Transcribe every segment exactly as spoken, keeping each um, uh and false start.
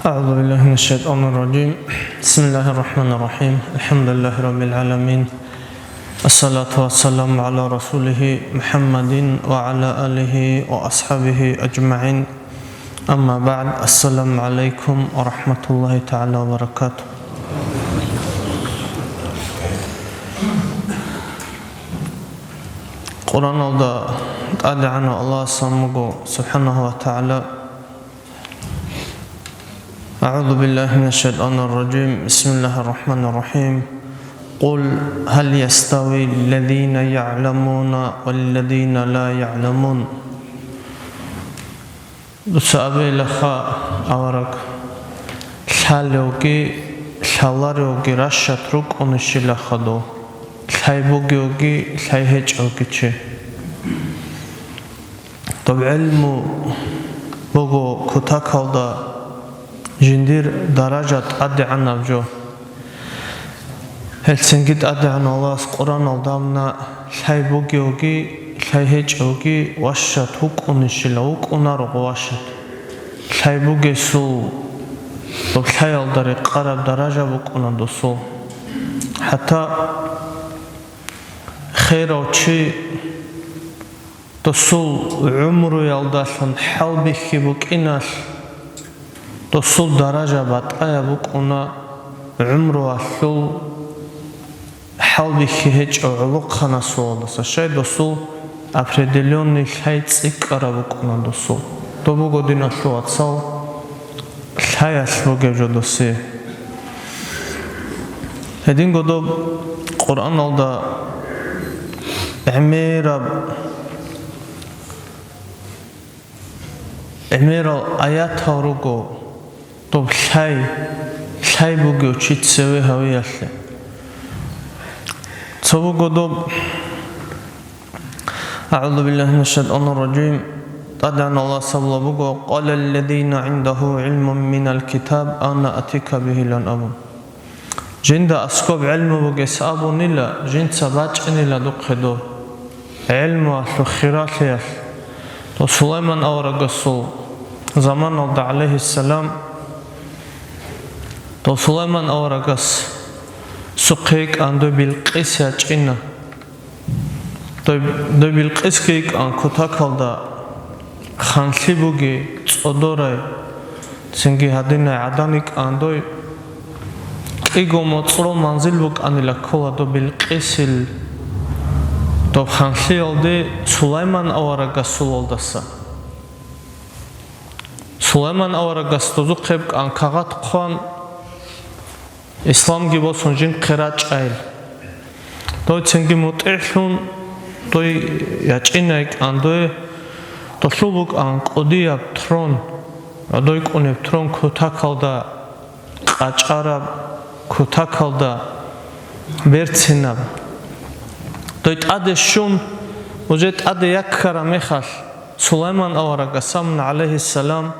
أعوذ بالله من الشيطان الرجيم. بسم الله الرحمن الرحيم. الحمد لله رب العالمين. الصلاة والسلام على رسوله محمد وعلى آله وأصحابه أجمعين. أما بعد. السلام عليكم ورحمة الله تعالى وبركاته. Къураналда ТӀадегӀанав Аллагьас абун буго, субхӀанагьу ва тагӀала: أعوذ بالله من الشيطان الرجيم. بسم الله الرحمن الرحيم. قل هل يستوي الذين يعلمون والذين لا يعلمون. Дуца абейилаха, авараг, лъалевги, лъаларевги ращад рукӀунищилаха дов, лъай бугевги, лъай гьечӀевги чи. Доб гӀелму буго кутакалда жиндир даража тӀадегӀанаб жо. Гьелцинги ТӀадегӀан Аллагьас Къураналда абуна: лъай бугевги, лъай гьечӀевги ващад вукӀунищила, вукӀунаро ващад. Лъай бугесул, доб лъаялда рекъараб даража букӀуна досул. ХӀатта херав чи досул гӀумруялдалъун хӀалбихьи букӀиналъ, досул даража батӀаяб букӀуна гӀумруялъул хӀалбихьи гьечӀев гӀолохъанасулалдаса, щай досул определённый лъай цӀикӀкӀараб букӀуна досул. Доб буго, диналъул вацал, лъаялъ бугеб жо досе. Гьединго доб Къуръаналда гӀемераб, гӀемерал аятал руго, доб лъай, лъай бугев чи цеве гьавиялъе. Цо буго доб أعوذ بالله من الشيطان الرجيم. ТӀадегӀан Аллагьас абулеб буго: قال الذين عنده علم من الكتاب أنا آتيك به لن أبن. Жинда аскоб гӀелму бугес абунила, жинца бачӀинила духъе доб. ГӀелмуялъул хиралъиялъ, дов Сулайман аварагасул заманалда, гӀалайгьиссалам, дов Сулайман аварагасухъе йикӀан дой Билкъис ячӀина. Дой, дой Билкъисги йикӀан кутакалда ханлъи бугей, цӀодорай, цинги гьадинай гӀадан йикӀан дой, кӀиго моцӀрол манзил букӀанила ккола доб Билкъисил доб ханлъиялде Сулайман аварагасулалдаса. Сулайман аварагас дозухъе букӀан кагъат хъван, исламги босун жинхъе рачӀайил. Дой цинги мутӀигӀлъун, дой ячӀинай кӀан дой, долъул букӀан кӀудияб трон, дой кӀунеб трон кутакалда къачӀараб, кутакалда берцинаб. Дой тӀаде щун, уже тӀаде яккараб мехалъ, Сулайман аварагас абуна, гӀалайгьиссалам,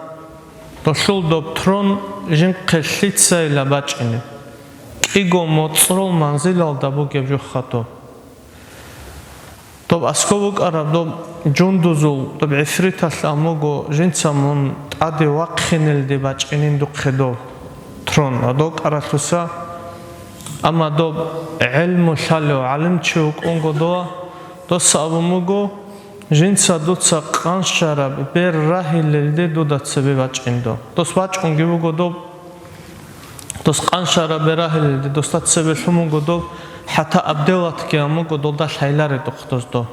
долъул доб трон жинхъе лъицайила бачӀине, кӀиго моцӀрол манзилалда бугеб жуха доб. Доб аскоб букӀараб доб жундузул, доб гӀифриталъ абун буго, жинца мун тӀаде вахъинелде бачӀинин духъе доб трон, ва доб кӀаралъуса. Амма доб гӀелму лъалев гӀалимчи вукӀунго дова, доса абун буго, жинца дуца къанщараб бер рагьилелде дуда цебе бачӀин доб. Дос бачӀунги буго доб, дос къанщараб бер рагьилелде досда цебе лъун буго доб, хӀатта абделатги гьабун буго долда лъайларедухъ дос доб.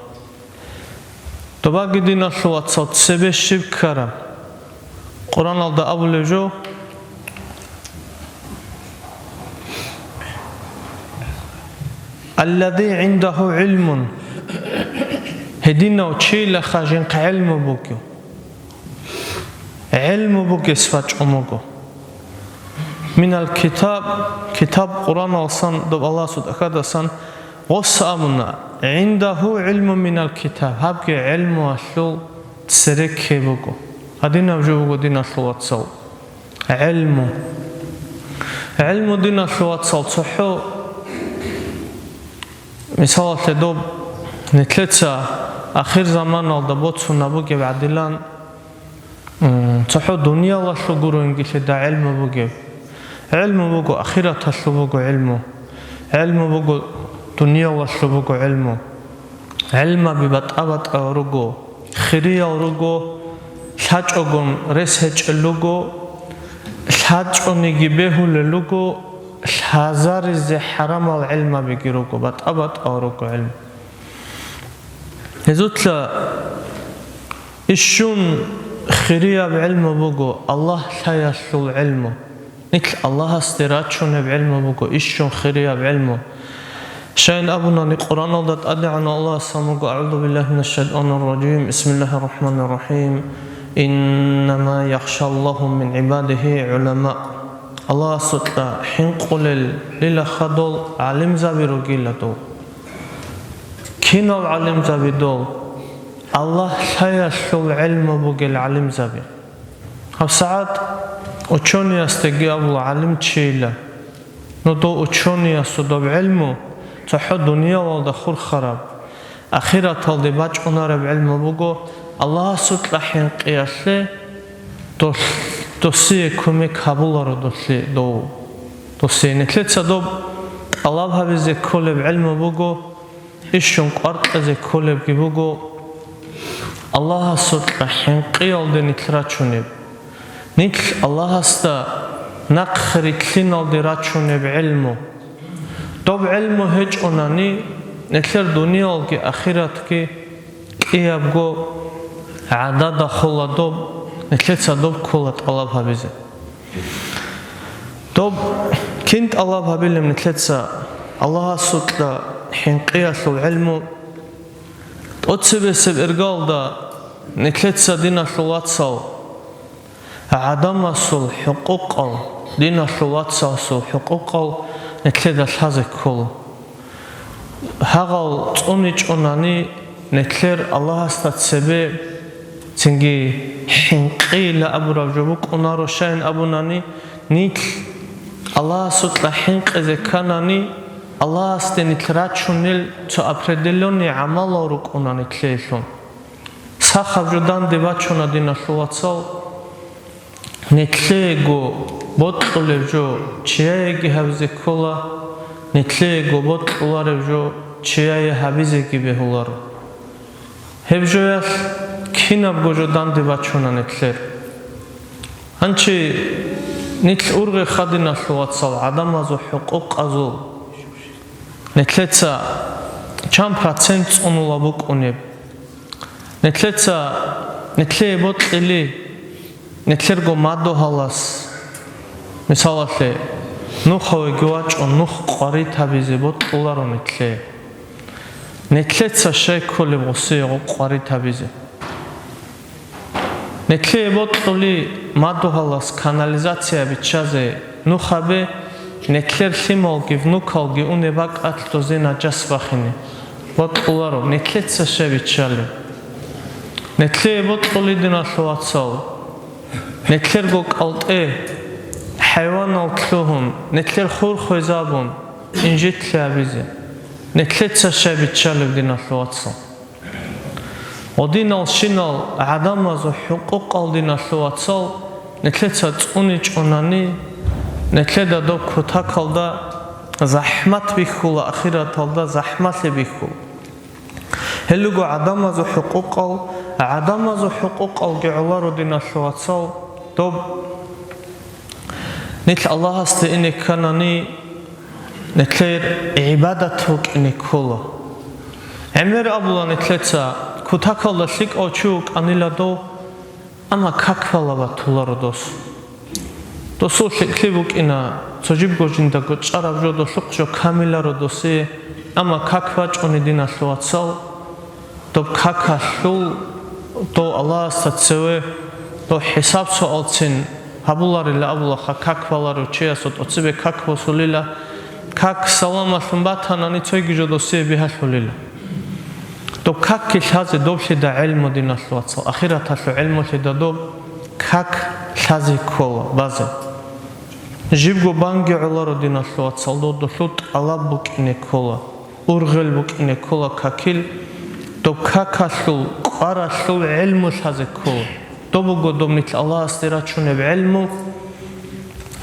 Добаги, диналъул вацал, цебе щиб ккараб? Къураналда абулеб жо: «Аллади гӀиндагьу гӀилмун». Гьединав чилаха жинхъ гӀелму бугев. ГӀелму бугес вачӀун вуго. Минал китаб, китаб Къураналсан, доб Аллагьасул тӀахьадасан, гъос абуна: «ГӀиндагьу гӀилму минал китаб», гьабги гӀелмуялъул цере ккей буго. Гьадинаб жо буго, диналъул вацал. ГӀелму. ГӀелму, диналъул вацал, цохӀо, мисалалъе, доб нилъеца ахир заманалда боцунаб бугеб гӀадилан, М, цохӀо дуниялалъул гурониги лъида гӀелму бугеб. ГӀелму буго, ахираталъул буго гӀелму. ГӀелму буго, дуниялалъул буго гӀелму. ГӀелмаби батӀа-батӀал руго, хириял руго, лъачӀогун рес гьечӀел руго, лъачӀониги бегьулел руго, лъазаризе хӀарамал гӀелмабиги руго, батӀа-батӀал руго гӀелму. Гьезулъа ишшун хирияб гӀелму буго, Аллагь лъаялъул гӀелму. Нилъ Аллагьасде рачунеб гӀелму буго, ишшун хирияб гӀелму. Щайин абунани, Къуръаналда тӀадегӀанав Аллагьас абун буго: «أعوذ بالله من الشيطان الرجيم. بسم الله الرحمن الرحيم. إنما يخشى الله من عباده العلماء». Аллагьасукьа хӀинкъулел лилаха дол гӀалимзаби ругила дол. Кинал гӀалимзаби дол? Аллагь лъаялъул гӀелму бугел гӀалимзаби. ГьабсагӀат учёниясдаги абула гӀалимчийила. Ну, дов учёниясул доб гӀелму цохӀо дуниялалда хурхараб, ахираталде бачӀунараб гӀелму буго, Аллагьасукьа хӀинкъиялъе дол-, досие кумек гьабуларо долъи-, дов-, досие. Нилъеца доб тӀалаб гьабизе кколеб гӀелму буго, ишшун кӀвар кьезе кколебги буго, Аллагьасукьа хӀинкъиялде нилъ рачунеб. Нилъ Аллагьасда нахъ рилълъиналде рачунеб гӀелму. Доб гӀелму гьечӀонани, нилъер дуниялги ахиратги кӀиябго гӀадада хола доб, нилъеца доб ккола тӀалаб гьабизе. Доб кин тӀалаб гьабилеб нилъеца Аллагьасукьа хӀинкъиялъул гӀелму? ТӀоцебесеб иргалда нилъеца, диналъул вацал, гӀадамасул хӀукъукъал, диналъул вацасул хӀукъукъал нилъеда лъазе ккола. Гьагъал цӀуничӀонани, нилъер Аллагьасда цебе цинги хӀинкъийила абураб жо букӀунаро, щайин абунани, нилъ Аллагьасукьа хӀинкъизе кканани, Аллагьасде нилъ рачунел цо определённый гӀамалал рукӀуна нилъеелъул. Сахаб жо данде бачуна, диналъул вацал, нилъеего бокьулеб жо чияеги гьабизе ккола, нилъеего бокьулареб жо чияе гьабизеги бегьуларо. Гьеб жоялъ кинабго жо данде бачуна нилъер. Гьанчи нилъ ургъеха, диналъул вацал, гӀадамазул хӀукъукъазул. Нилъеца чан процент цӀунула букӀунеб? Нилъеца, нилъее бокьили, нилъерго мадугьалас, мисалалъе, нухавеги вачӀун, нух къварид гьабизе бокьуларо нилъее. Нилъеца щай кколеб гъосие гъо къварид гьабизе? Нилъее бокьули мадугьалас канализация биччазе нухабе, нилъер лъималги внукалги уне бакӀалъ дозе наджас бахине. Бокьуларо, нилъеца щай биччалеб? Нилъее бокьули, диналъул вацал, нилъерго кӀалтӀе хӀайванал лъугьун, нилъер хур хвезабун, инжитлъи гьабизе. Нилъеца щай биччалеб, диналъул вацал? Гъодинал щинал гӀадамазул хӀукъукъал, диналъул вацал, нилъеца цӀуничӀонани, нилъеда доб кутакалда захӀмат бихьула, ахираталда захӀмалъи бихьула. Гьел руго гӀадамазул хӀукъукъал, гӀадамазул хӀукъукъалги гӀоларо, диналъул вацал, доб. Нилъ Аллагьасде ине кканани, нилъер гӀибадат букӀине ккола. ГӀемер абула нилъеца, кутакалда лъикӀав чи вукӀанила дов, амма как балеб батуларо дос. Досул лъикӀлъи букӀина, цо жибго жиндаго чӀараб жо, долъухъ жо камиларо досие, амма как бачӀуни, диналъул вацал, доб какалъул, дов Аллагьасда цеве, дов хӀисаб-суалцин гьабуларила абулаха, как баларев чиясул тӀоцебе как босулила, как саламалъун батанани, цойги жо досие бигьалъулила. Доб какги лъазе, доб лъида гӀелму, диналъул вацал, ахираталъул гӀелму лъида доб как лъазе ккола, базе. Жибго банги гӀоларо, диналъул вацал, додулъул тӀалаб букӀине ккола. Ургъел букӀине ккола какил, доб какалъул, кӀваралъул гӀелму лъазе ккола. Доб буго доб нилъ Аллагьасде рачунеб гӀелму,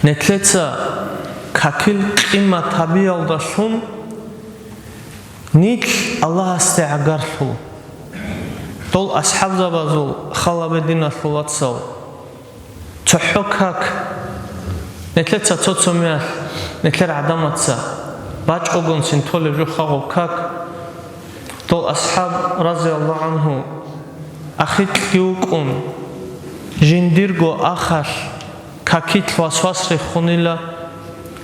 нилъеца какил къимат гьабиялдалъун нилъ Аллагьасде гӀагарлъула. Дол асхӀабзабазул, хал гьабе, диналъул вацал, цохӀо как, нилъеца цо-цо мехалъ, нилъер гӀадамаца бачӀогонцин толеб жо хагъуб как, дол асхӀаб, разияллагьу гӀангьу, ахикьги вукӀун, жиндирго ахалъ какилъ васвас рехунила,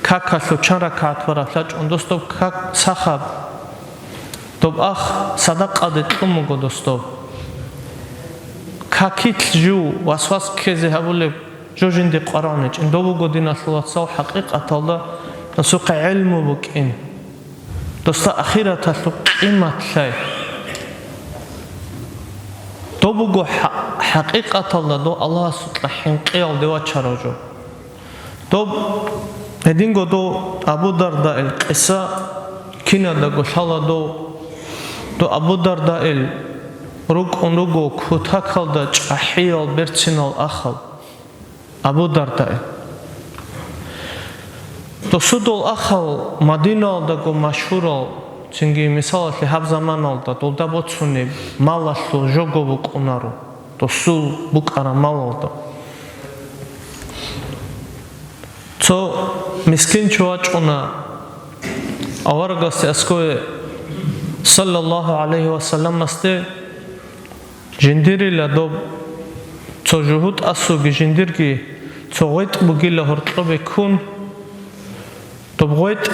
какалъул чан ракагӀат бараб лъачӀун дос доб как сахаб. Доб ах садакъаде кьун буго дос доб. Какилъ жив васвас ккезе гьабулеб жо жинде къваригӀунчӀин доб буго, диналъул вацал, хӀакъикъаталда досухъе гӀелму букӀин, досда ахираталъул къимат лъай. Доб буго хӀа-, хӀакъикъаталда дов Аллагьасукьа хӀинкъиялде вачарав жо. Доб гьединго дов Абу Дардаил къиса киназдаго лъала дов. Дов Абу Дардаил рукӀун руго кутакалда чӀахӀиял берцинал ахал. Абу Дардаил. Досудул ахал Мадинаялдаго машгьурал, цинги, мисалалъе, гьаб заманалда долда боцунеб малалъул жого букӀунаро, досул букӀараб малалда. Цо мискинчи вачӀуна аварагасде аскӀове, саллаллагьу гӀалайгьи ва салламасде, жиндирила доб, цо жугьутӀасулги жиндирги цо гъветӀ бугила гьоркьобе ккун, доб гъветӀ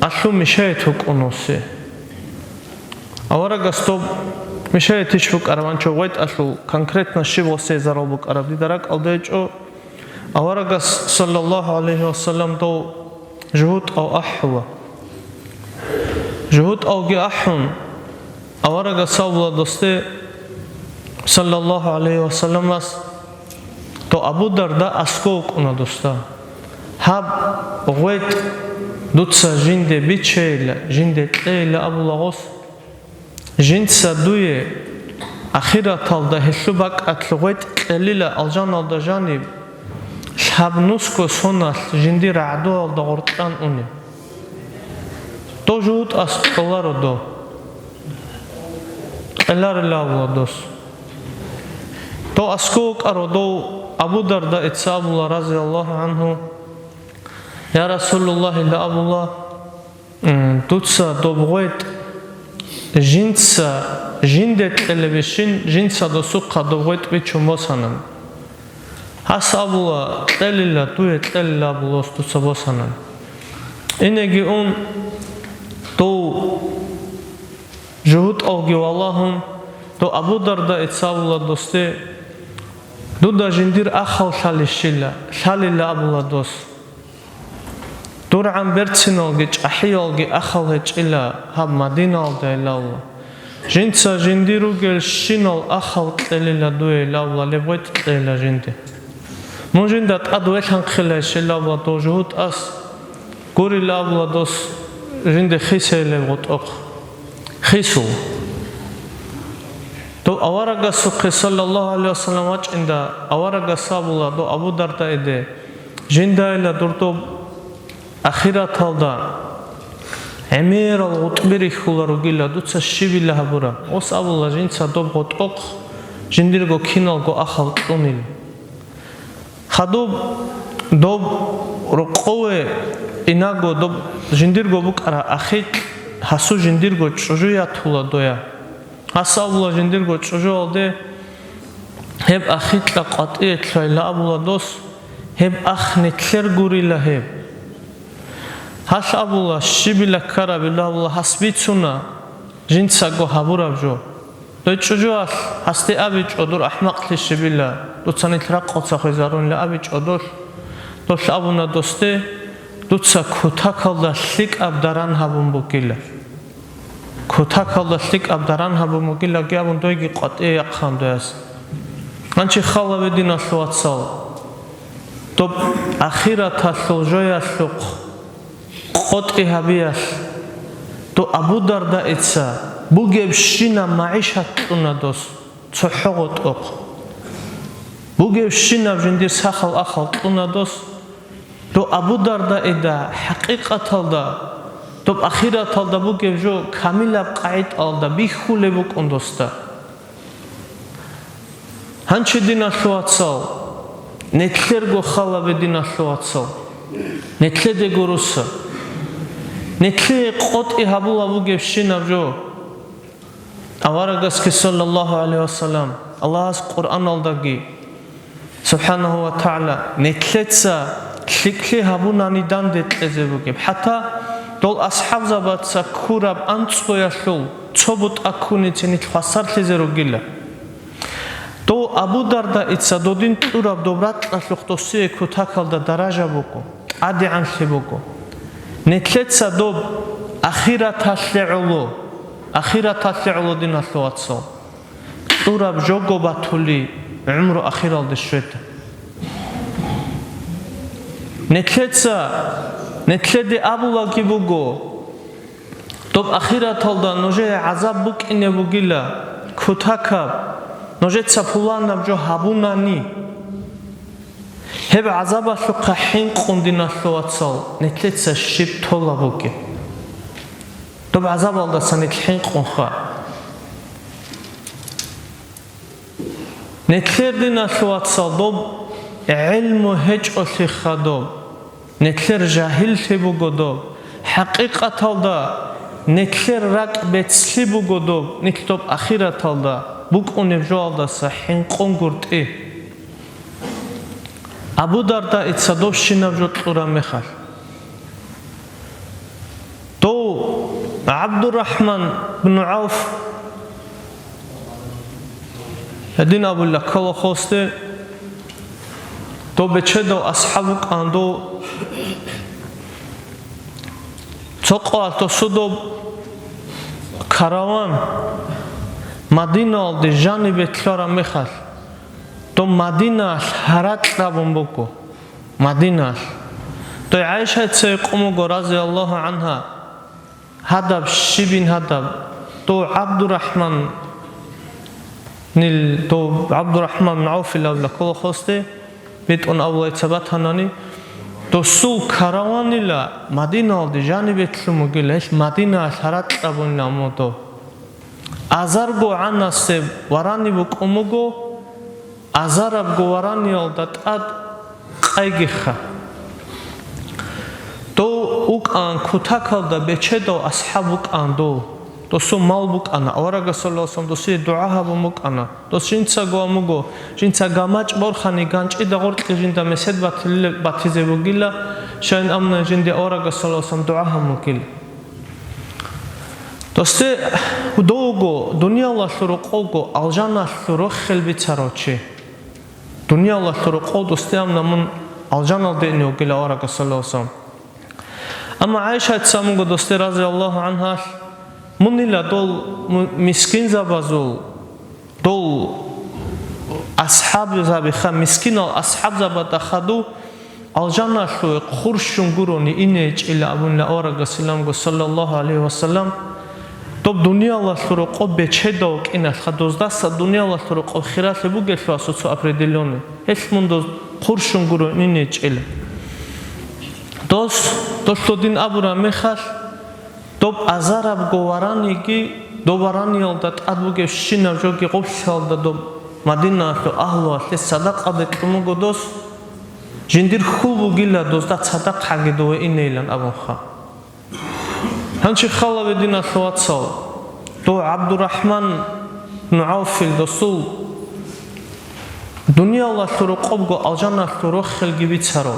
алъул мешает вукӀун вусе. Аварагас доб мешаятищ букӀараб, анчо гъветӀ алъул конкретно щиб гъосие зарал букӀараб дида ракӀалда гьечӀо. Аварагас, саллаллагьу гӀалайгьи ва саллам, дов жугьутӀав ахӀула. ЖугьутӀавги ахӀун, аварагас абула досде, саллаллагьу гӀалайгьи ва салламас, дов Абу Дарда аскӀов вукӀуна досда. Гьаб гъветӀ дуца жинде бичейила, жинде кьейила абула гъос. Жинца дуе ахираталда гьелъул бакӀалъ гъветӀ кьелила алжаналда жаниб, лъабнусго соналъ жиндир рагӀдуялда гъоркьан унеб. Дов жугьутӀас кьоларо дов. Кьеларила абула дос. Дов аскӀов вукӀаро дов Абу Дардаица абула, разияллагьу гӀангьу: «Я Расулуллагь», ила абула, М, дуца доб гъветӀ жинца, жинде кьелебищин, жинца досухъа доб гъветӀ бичун босанан. Гьас абула, кьелила, дуе кьелила абулос дуца босанан. Инеги ун, дов жугьутӀавги валагьун, дов Абу Дардаица абула досде: «Дуда жиндир ахал лъалищила, лъалила», абула дос. Дур гӀан берциналги чӀахӀиялги ахал гьечӀила гьаб Мадиналда илавла. Жинца жиндир ругелщинал ахал кьелила дуе илавла, леб гъветӀ кьела жинде. Мун жинда тӀад велъанхъила ишилавла дов жугьутӀас, гурила абула дос жинде хисейилеб гъотӀохъ. Хисул. Дов аварагасухъе, саллаллагьу гӀалайгьи вассалам, вачӀинда, аварагас абула дов Абу Дардаиде: «Жиндайила дур доб ахираталда гӀемерал гъутӀби рихьула ругила, дуца щибила гьабураб». Ос абула жинца доб гъотӀохъ жиндирго киналго ахал кьунил. Хадуб доб рокъове инаго доб жиндирго букӀараб ахикь гьасу жиндирго чӀужу ятула доя. Гьас абула жиндирго чӀужуялде: «Гьеб ахикьа къватӀие лъвайла», абула дос, «гьеб ах нилъер гурила гьеб». Гьалъ абула: «Щибила ккарабила», абула, «гьас бицуна жинцаго гьабураб жо». Дой чӀужуялъ гьасде абичӀо дур ахӀмакълъи щибила, дуца нилъ ракъуца хвезарунила абичӀо долъ. Долъ абуна досде: «Дуца кутакалда лъикӀаб даран гьабун бугила». Кутакалда лъикӀаб даран гьабун бугилаги абун дойги къватӀие яхъан дояс. Гьанчи хал гьабе, диналъул вацал, доб ахираталъул жоялъухъ къотӀи гьабиялъ, дов Абу Дардаица бугебщинаб магӀишат кьуна дос цохӀо гъотӀохъ. Бугебщинаб жиндир сахал ахал кьуна дос. Дов Абу Дардаида хӀакъикъаталда, доб ахираталда бугеб жо камилаб къагӀидалда бихьулеб букӀун досда. Гьанчи, диналъул вацал, нетлъерго халабе, диналъул вацал, нетлъедего руса. Нетлъее къотӀи гьабула бугебщинаб жо. Аварагасги, саллаллагьу гӀалайгьи вассалам, Аллагьас Къуръаналдаги, субхӀанагьу ва тагӀала, нетлъеца лъикӀлъи гьабунани данде кьезе бугеб. ХӀатта дол асхӀабзабаца ккураб анцӀгоялъул цо бутӀа ккуница нилъ хвасарлъизе ругила. Дов Абу Дардаица додин кьураб доб ракьалъухъ досие кутакалда даража буго, тӀадегӀанлъи буго. Нетлъеца доб ахираталъе гӀоло, ахираталъе гӀоло, диналъул вацал, кьураб жого батули гӀумру ахиралде щвета. Нетлъеца, нетлъеде абулаги буго, доб ахираталда нужее гӀазаб букӀине бугила, кутакаб, нужеца пуланаб жо гьабунани. Гьеб гӀазабалъухъа хӀинкъун, диналъул вацал, нетлъеца щиб тола бугеб. Доб гӀазабалдаса нилъ хӀинкъунха. Нетлъер, диналъул вацал, доб гӀелму гьечӀолъиха доб, нетлъер жагьиллъи буго доб, хӀакъикъаталда нетлъер ракӀ бецлъи буго доб, нилъ доб ахираталда букӀунеб жоалдаса хӀинкъунгутӀи. Абу Дардаица довщинаб жо кьураб мехалъ. Дов ГӀабдурахӀман бну ГӀавф, гьедин абула ккола хосде, дов бечедав асхӀаб вукӀан, дов цо къоялъ досудаб караван Мадиналде жанибе лъараб мехалъ, дов Мадинаялъ гьаракь абун буго. Мадинаялъ. Дой ГӀайшаца гьикъун буго, разияллагьу гӀангьа, гьадаб щибин гьадаб, дов ГӀабдурахӀманил, дов ГӀабдурахӀман бну ГӀавфил абула ккола хосде, битӀун абулайца батанани, досул караванила Мадиналде жанибе лъун бугила, гьелъ Мадинаялъ гьаракь абунила модо. Азарго гӀанасеб варани букӀун буго, азарабго вараниялда тӀад къайгиха. Дов вукӀан кутакалда бечедав асхӀаб вукӀан дов. Досул мал букӀана, аварагас, саллаллагьу гӀалайгьи вассалам, досие дугӀа гьабун букӀана. Дос жинцаго ам буго, жинца гамачӀ борхани, ганчӀида гъоркье жинда месед батилел-, батизе бугила, щайин амна жинде аварагас, саллаллагьу гӀалайгьи вассалам, дугӀа гьабун бугила. Досде довго дуниялалъул рокъовго алжаналъул рохел бицарав чи. Дуниялалъул рокъов досде амна мун алжаналде ине вугила аварагас, саллаллагьу гӀалайгьи вассалам. Амма ГӀайшаца амунго досде, разияллагьу гӀангьалъ, мунила дол му-, мискинзабазул, дол асхӀабзабиха, мискинал асхӀабзабада хадув алжаналъуве хурщун гурони инейчӀила абунила аварагас, саллаллагьу гӀалайгьи вассалам. Доб дуниялалъул рокъоб бечедав вукӀиналъха, доздаса дуниялалъул рокъоб хиралъи бугелъул асуцо определённый, гьелъ мун доз хурщун гурони инейчӀила. Дос, долъул дин абураб мехалъ, доб азарабго вараниги, доб вараниялда тӀад бугебщинаб жоги гъоблъиялда доб Мадинаялъул агьлуялъе садакъаде кьун буго дос, жиндир хьул бугила дозда цадахъ гьаги дове инейилан абунха. Гьанчи халаве, диналъул вацал, дов ГӀабдурахӀман бну ГӀавфил досул дуниялалъул рокъобго алжаналъул рохелги бицаро.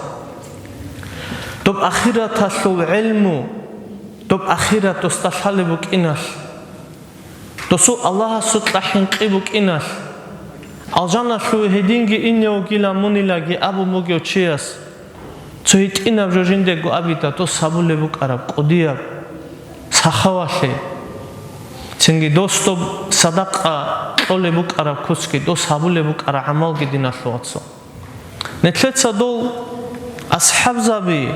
Доб ахираталъул гӀелму, доб ахират досда лъалеб букӀиналъ, досул Аллагьасукьа хӀинкъи букӀиналъ, алжаналъуве гьединги ине вугилан мунилаги абун бугев чияс, цо гьитӀинаб жо жиндего абида дос гьабулеб букӀараб кӀудияб сахавалъе, цинги дос доб садакъа кьолеб букӀараб куцги, дос гьабулеб букӀараб гӀамалги, диналъул вацал. Нилъеца дол асхӀабзаби,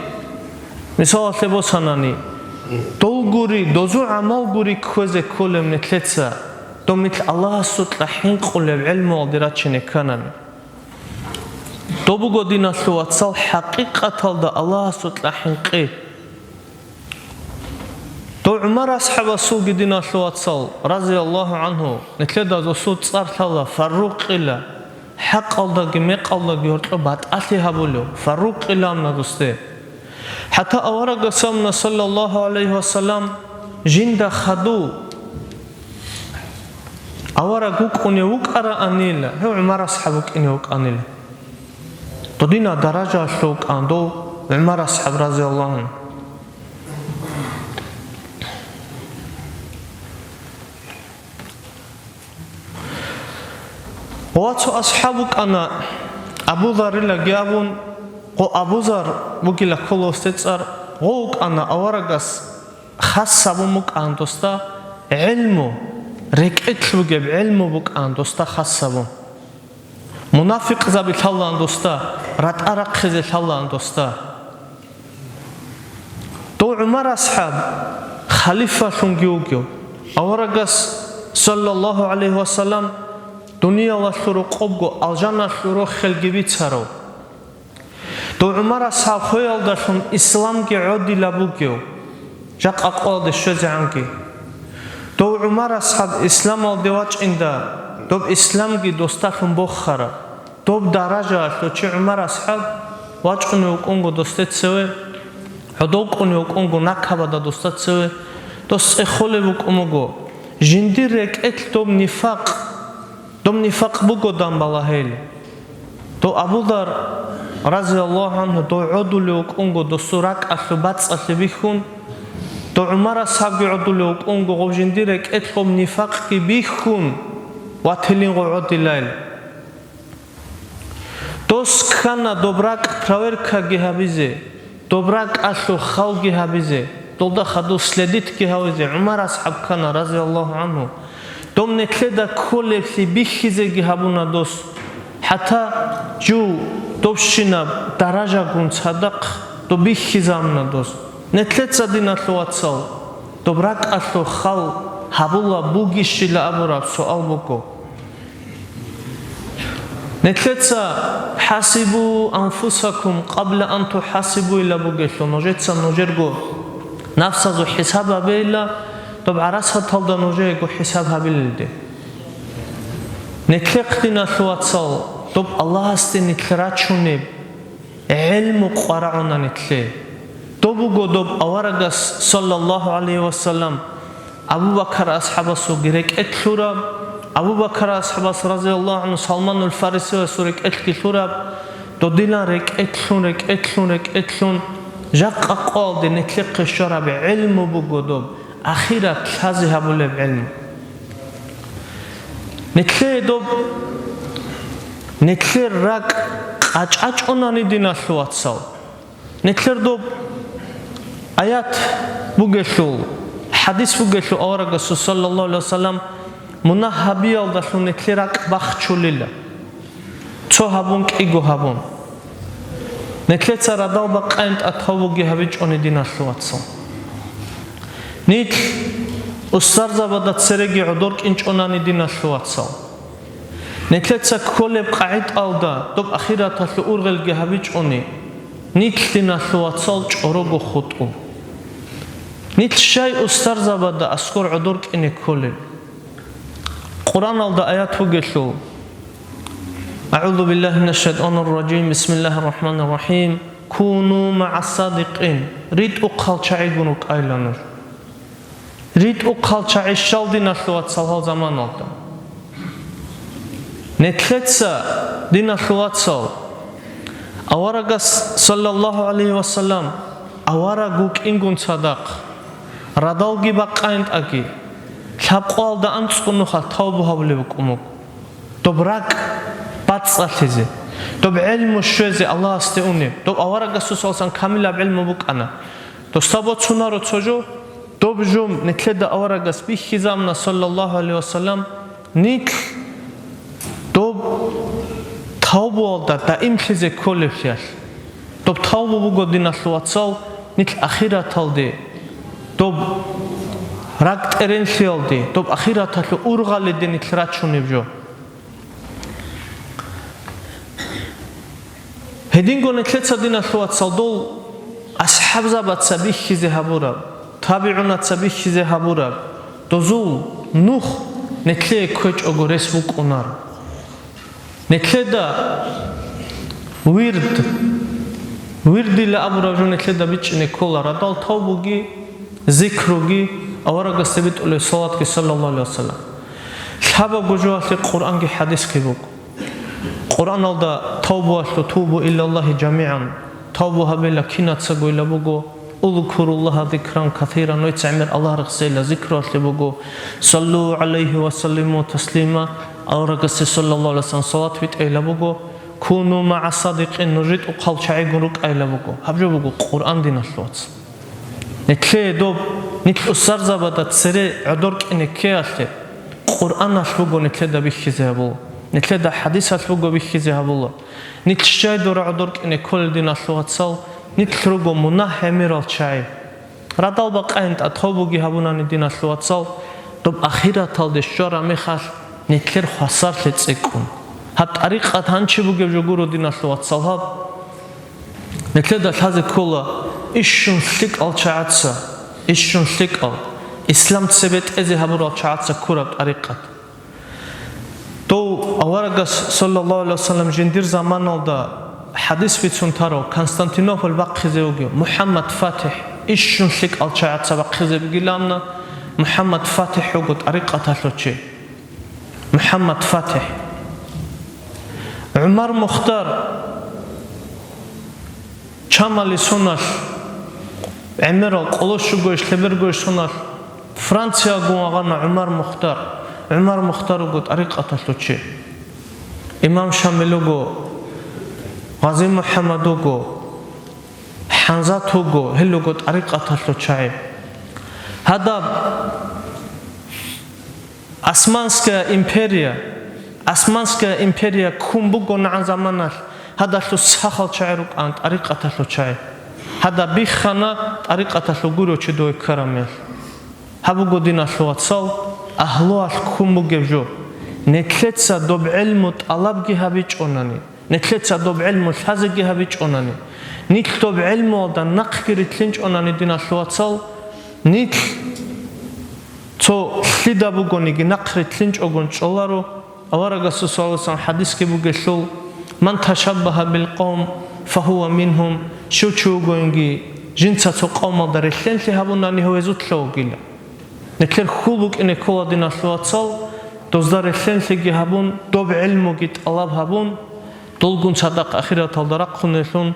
мисалалъе босанани, дол гури, дозул гӀамал гури кквезе кколеб нилъеца, дол нилъ Аллагьасукьа хӀинкъулеб гӀелмуялде рачине кканани. Доб буго, диналъул вацал, хӀакъикъаталда Аллагьасукьа хӀинкъи. Дов ГӀумар асхӀабасулги, диналъул вацал, разияллагьу гӀангьу, нилъеда досул цӀар лъала Фаррукъила, хӀакъалдаги мекъалдаги гьоркьоб батӀалъи гьабулев, Фаррукъила амна досде. ХӀатта аварагас амна, саллаллагьу гӀалайгьи вассалам, жинда хадув авараг вукӀунев вукӀараанила, гьев ГӀумар асхӀаб вукӀине вукӀанила. Додина даражаялъул вукӀан дов ГӀумар асхӀаб, разияллагьу гӀангьу. Ва цо асхӀаб вукӀана, Абу Заррилаги абун, гъо Абу Зар вугила ккола гьесде цӀар, гъо вукӀана аварагас хас гьабун букӀан досда гӀелму, рекӀелъ бугеб гӀелму букӀан досда хас гьабун. Мунафикъзаби лъалаан досда, ратӀа рахъизе лъалаан досда. Дов ГӀумар асхӀаб халифалъунги вугев, аварагас, саллаллагьу гӀалайгьи вассалам, дуниялалъул рокъобго алжаналъул рохелги бицарав. Дов ГӀумар асхӀаб хвеялдалъун исламги гӀодилаб бугев, жакъа къоялде щвезегӀанги. Дов ГӀумар асхӀаб исламалде вачӀинда, доб исламги досдалъун бохараб. Доб даражаялъул чи ГӀумар асхӀаб вачӀунев вукӀунго досде цеве, гӀодов кӀунев вукӀунго накабада досда цеве, дос цӀехолеб букӀун буго, жиндир рекӀелъ доб нифакъ, доб нифакъ бугодан балагьел. Дов Абу Дар, разияллагьу гӀангьу, дов гӀодулев вукӀунго досул ракӀалъул бацӀцӀалъи бихьун, дов ГӀумар асхӀабги гӀодулев вукӀунго гъов жиндир рекӀелъ гъоб нифакъги бихьун, ватилин гъо гӀодилайил. Дос ккана доб ракӀ проверкаги гьабизе, доб ракӀалъул халги гьабизе, долда хадув следитги гьавизе ГӀумар асхӀаб ккана, разияллагьу гӀангьу. Доб нилъеда кколеблъи бихьизеги гьабуна дос. ХӀатта жив добщинаб даражагун цадахъ доб бихьизабуна дос. Нилъеца, диналъул вацал, доб ракӀалъул хал гьабулеб бугищила абураб суал буго. Нилъеца «хӀасибу анфусакум къабла ан тухӀасибу» илан бугелъул, нужеца нужерго нафсазул хӀисаб гьабейила, доб гӀарасаталда нужеего хӀисаб гьабилелде. Нилъехъ, диналъул вацал, доб Аллагьасде нилъ рачунеб гӀелму къварагӀуна нилъе. Доб буго доб аварагас, саллаллагьу гӀалайгьи вассалам, Абу Бакар асхӀабасулги рекӀелъ лъураб, Абу Бакар асхӀабас, разияллагьу гӀангьу, Салманул Фарисиясул рекӀелъги лъураб, додилан рекӀелъун, рекӀелъун, рекӀелъун, жакъа къоялде нилъехъе щвараб гӀелму буго доб, ахират лъазе гьабулеб гӀелму. Нилъее доб, нилъер ракӀ къачӀачӀунани, диналъул вацал. Нилъер доб аят бугелъул, хӀадис бугелъул, аварагасул, саллаллагьу гӀалайгьи вассалам, мунагь гьабиялдалъун нилъер ракӀ бахчулила. Цо гьабун, кӀиго гьабун. Нилъеца радал бакъайин тӀатав буги гьабичӀони, диналъул вацал. Нилъ устарзабада цереги гӀодор кӀинчӀонани, диналъул вацал. Нилъеца кколеб къагӀидалда доб ахираталъул ургъелги гьабичӀони, нилъ, диналъул вацал, чӀорого хутӀу. Нилъ щай устарзабада аскӀор гӀодор кӀине кколел? Къуръаналда аят бугелъул, أعوذ بالله من الشيطان الرجيم. بسم الله الرحمن الرحيم. كونوا مع الصادقين. РитӀухъал чагӀигун рукӀайла нуж. РитӀухъал чагӀи щал, диналъул вацал, гьал заманалда? Нилъеца, диналъул вацал, аварагас, саллаллагьу гӀалайгьи вассалам, авараг вукӀингун цадахъ, радалги бакъайин тӀаги, лъабкъоялда анцӀго нухалъ тавбу гьабулеб букӀун буго. Доб ракӀ бацӀцӀалъизе, доб гӀелму щвезе Аллагьасде унеб, доб аварагасул, саллаллагьу гӀалайгьи вассалам, камилаб гӀелму букӀана. Досда боцунаро цо жо, доб жо нилъеда аварагас бихьизабуна, саллаллагьу гӀалайгьи вассалам, нилъ доб тавбуялда даимлъизе кколеблъиялъ. Доб тавбу буго, диналъул вацал, нилъ ахираталде, доб ракӀ тӀеренлъиялде, доб ахираталъул ургъалиде нилъ рачунеб жо. Гьединго нилъеца, диналъул вацал, дол асхӀабзабаца бихьизе гьабураб, табигӀунаца бихьизе гьабураб, дозул нух нилъее кквечӀого рес букӀунаро. Нилъеда вирд, вирдила абураб жо нилъеда бичӀчӀине ккола радал тавбуги, зикруги, аварагасде битӀулеб салатги, саллаллагьу гӀалайгьи вассалам. Лъабабго жоялъе Къуръанги хӀадисги буго. Къуръаналда тавбуялъул «Тубу илаллагьи жамигӀан», тавбу гьабила кинацагойила буго, «Узкуруллагьа зикран касиран», нойца гӀемер Аллагь рехсейила зикруялъе буго, «Саллу гӀалайгьи ва саллиму таслима», аварагасде саллаллагьу гӀалайгьи вассалам салат битӀейила буго, «Куну магӀа садикъин», нуж ритӀухъал чагӀигун рукӀайила буго. Гьаб жо буго Къуръан, диналъул вацал. Нилъее доб, нилъ устарзабада цере гӀодор кӀине ккеялъе, Къуръаналъ буго нилъеда бихьизе гьабула, нилъеда хӀадисалъ буго бихьизе гьабула. Нилъ щай дора гӀодор кӀине кколел, диналъул вацал, нилъ руго мунагь гӀемерал чагӀи. Радал бакъайин тӀатав буги гьабунани, диналъул вацал, доб ахираталде щвараб мехалъ нилъер хвасарлъи цӀикӀкӀун. Гьаб тӀарикъат гьанчи бугеб жо гуро, диналъул вацал, гьаб. Нилъеда лъазе ккола ишшун лъикӀал чагӀаца, ишшун лъикӀал, ислам цебетӀезе гьабурал чагӀаца ккураб тӀарикъат. Дов аварагас, саллаллагьу гӀалайгьи вассалам, жиндир заманалда хӀадис бицун тарав Константинополь бахъизе вугев МухӀаммад ФатихӀ, ишшун лъикӀал чагӀаца бахъизе бугилан абуна, МухӀаммад ФатихӀ вуго тӀарикъаталъул чи. МухӀаммад ФатихӀ. ГӀумар Мухтар, чамали соналъ, гӀемерал къолощугойищ, лъебергойищ соналъ, Франциягун вагъана ГӀумар Мухтар. ГӀумар Мухтар вуго тӀарикъаталъул чи. Имам Шамил вуго, Гъази МухӀаммад вуго, ХӀанзат вуго, гьел руго тӀарикъаталъул чагӀи. Гьадаб Османская империя, Османская империя ккун бугонагӀан заманалъ, гьадалъул сахал чагӀи рукӀан тӀарикъаталъул чагӀи. Гьадаб биххана тӀарикъаталъул гурев чи дове ккарамиялъ. Гьаб буго, диналъул вацал, агьлуялъ ккун бугеб жо. Нилъеца доб гӀелму тӀалабги гьабичӀонани, нилъеца доб гӀелму лъазеги гьабичӀонани, нилъ доб гӀелмуялда нахъги рилълъинчӀонани, диналъул вацал, нилъ цо лъида бугониги нахъ рилълъинчӀогун чӀоларо. Аварагасул саллаллагьу гӀалайгьи вассалам хӀадисги бугелъул: «Ман ташаббагьа бил къавм, фагьува мингьум», щив чи вугониги, жинца цо къавмалда релълъенлъи гьабунани, гьев гьезулъа вугила. Нилъер хьул букӀине ккола, диналъул вацал, дозда релълъенлъиги гьабун, доб гӀелмуги тӀалаб гьабун, долгун цадахъ ахираталда рахъунелъун.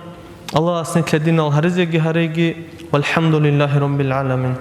Аллагьас нилъер динал гьаризеги гьареги. ВалхӀамдулиллагьи раббил гӀаламин.